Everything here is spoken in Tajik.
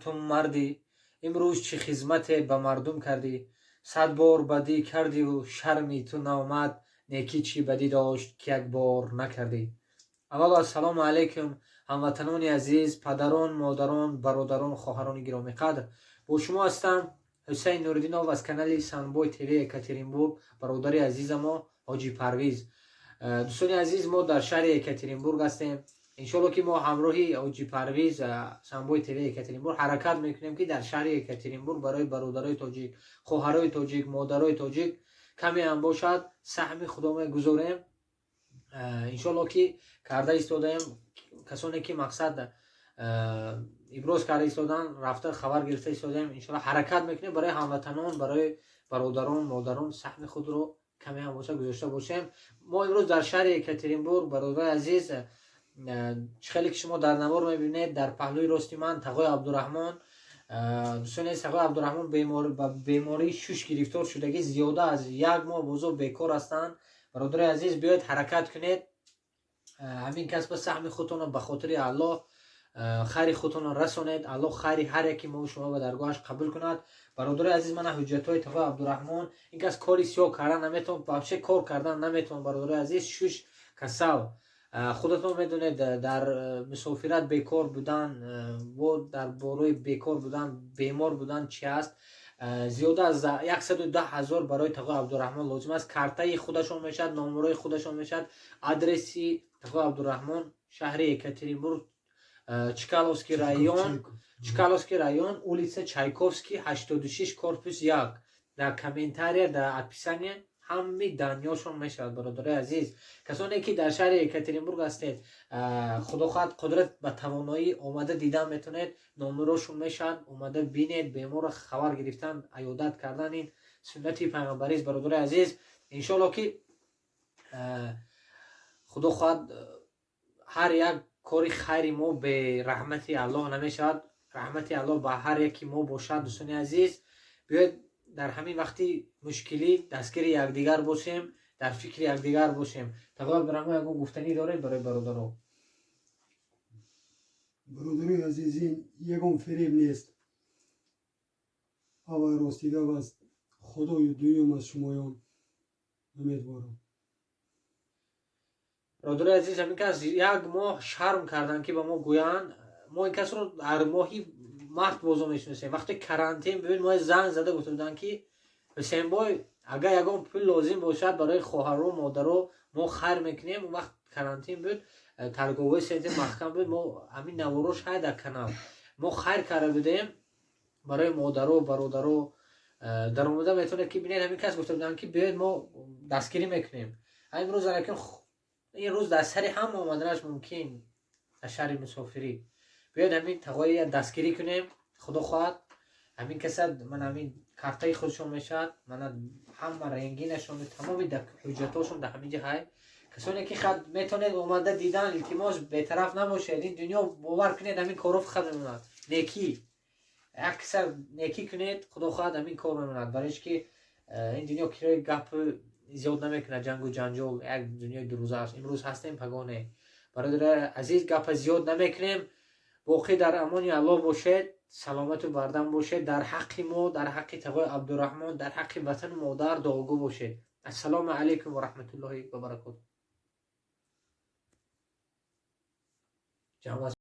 Ту мардӣ, имрӯз чӣ хизмате ба мардум кардӣ? 100 бор бадӣ кардиву шарми ту наомад, некӣ чӣ бадӣ дошт, ки як бор накардӣ. Аввало, ассалому алайкум, ҳамватанони азиз, падарон, модарон, бародарон, хоҳарони гиромиқадр. Бо шумо ҳастам Ҳусайн Нуриддинов аз канали Санбой ТВ Екатеринбург, бародари азизамо Ҳоҷи Парвиз. Дӯстони азиз, мо дар шаҳри Екатеринбург ҳастем. Иншоалло, ки мо ҳамроҳи Ҳоҷи Парвиз, Санбой ТВ Екатеринбург, ҳаракат мекунем, ки дар шаҳри Екатеринбург барои бародарои тоҷик, хоҳарои тоҷик, модарои тоҷик каме ҳам бошад, саҳми худо мегузорем. Иншоалло, ки карда истодаем. Касоне ки мақсад иброз карда истодан, рафта хабар гирифта истодаем. Иншоалло, ҳаракат мекунем, барои ҳамватанон, барои бародарон, модарон саҳми худро каме ҳам бошад, гузошта бошем. Мо имрӯз дар шаҳри Екатеринбург, бародарои азиз, чӣ хеле ки шумо дар навор мебинед, дар паҳлӯи рости ман Тағои Абдураҳмон. Дӯстони, Тағои Абдураҳмон ба бемории шуш гирифтор шудагӣ, зиёда аз як моҳ бозо бекор ҳастанд. Бародарои азиз, биёед, ҳаракат кунед, ҳамин кас ба саҳми худтонро ба хотири Аллоҳ хайри худтонро расонед. Аллоҳ хайри ҳар яки мо шумо ба даргоҳаш қабул кунад. Бародарои азиз, мана ҳуҷҷатҳои Тағои Абдураҳмон. Ин кас кори сиёҳ кардан наметавон, вообще кор кардан наметавон. Бародарои азиз, шуш касал, худатон медонед, дар мусофират бекор будан, бо дар бораи бекор будан, бемор будан чи аст. Зиёда аз 110 000 барои Тағои Абдураҳмон лозим аст. Картаи худашон мешавад, номерои худашон мешавад. Адреси Тағои Абдураҳмон: шаҳри Екатеринбург, Чкаловский район, Чкаловский район, улица Чайковский, 86, корпус 1. Дар комментария, дар описание ҳами данныешон мешавад. Бародарои азиз, касоне ки дар шаҳри Екатеринбург ҳастед, худо хоҳад, қудрат ба тавоноӣ омада дидан метавонед. Номерошон мешавад, омада бинед. Беморро хабар гирифтан, аёдат кардан ин суннати пайғамбарист. Бародарои азиз, иншоалло, ки худо хоҳад, ҳар як кори хайри мо бе раҳмати Аллоҳ намешавад. Раҳмати Аллоҳ ба ҳар яки мо бошад. Дӯстони азиз, биёед, дар ҳамин вақти мушкилӣ дастгири якдигар бошем, дар фикри якдигар бошем. Тағои Абдураҳмон, ягон гуфтанӣ доред барои бародаро? Бародарои азизин, ягон фиреб нест, аввал рости гап аст. Худою дуюм аз шумоён умедворам. Бародарои азиз, ҳамин кас як моҳ шарм карданд, ки ба мо гӯянд. Мо ин касро дар моҳи март бозо мешиносем. Вақте карантин бибин, мо занг зада гуфта буданд, ки Ҳусейнбой, агар ягон пул лозим бошад барои хоҳару модаро, мо хайр мекунем. Он вақт карантин буд, торговый центр маҳкам буд. Мо ҳамин наворош ҳай дар канал, мо хайр карда будем барои модаро, бародаро. Даромада метавонед, ки бинед. Ҳамин кас гуфта буданд, ки биёед, мо дастгирӣ мекунем. Имрӯз алакин ин рӯз дар сари ҳама омаданаш мумкин дар шаҳри мусофирӣ. Биёед, ҳамин тағоия дастгирӣ кунем. Худо хоҳад, ҳамин каса ман ҳамин картаи худшон мешавад, мана ҳама рентгенашон, тамоми ҳуҷҷатҳошон дар ҳамин ҷа ҳай. Касоне ки метавонед омада дидан, илтимос, бетараф набошед. Ин дунё, бовар кунед, ҳамин корро фақат мемонад некӣ. Як киса некӣ кунед, худо хоҳад, ҳамин кор мемонад. Барои ки ин дунё кирои гап зиёд намекунад, ҷангу ҷанҷол як дунёи дурӯза аст. Имрӯз ҳастем, пагоҳ не. Бародари азиз, гапа зиёд намекунем. Боқӣ дар амони Аллоҳ бошед, саломату бардам бошед. Дар ҳаққи мо, дар ҳаққи тағои Абдураҳмон, дар ҳаққи ватану модар дуогӯ бошед. Ассалому алайкум ва раҳматуллоҳи ва баракоту.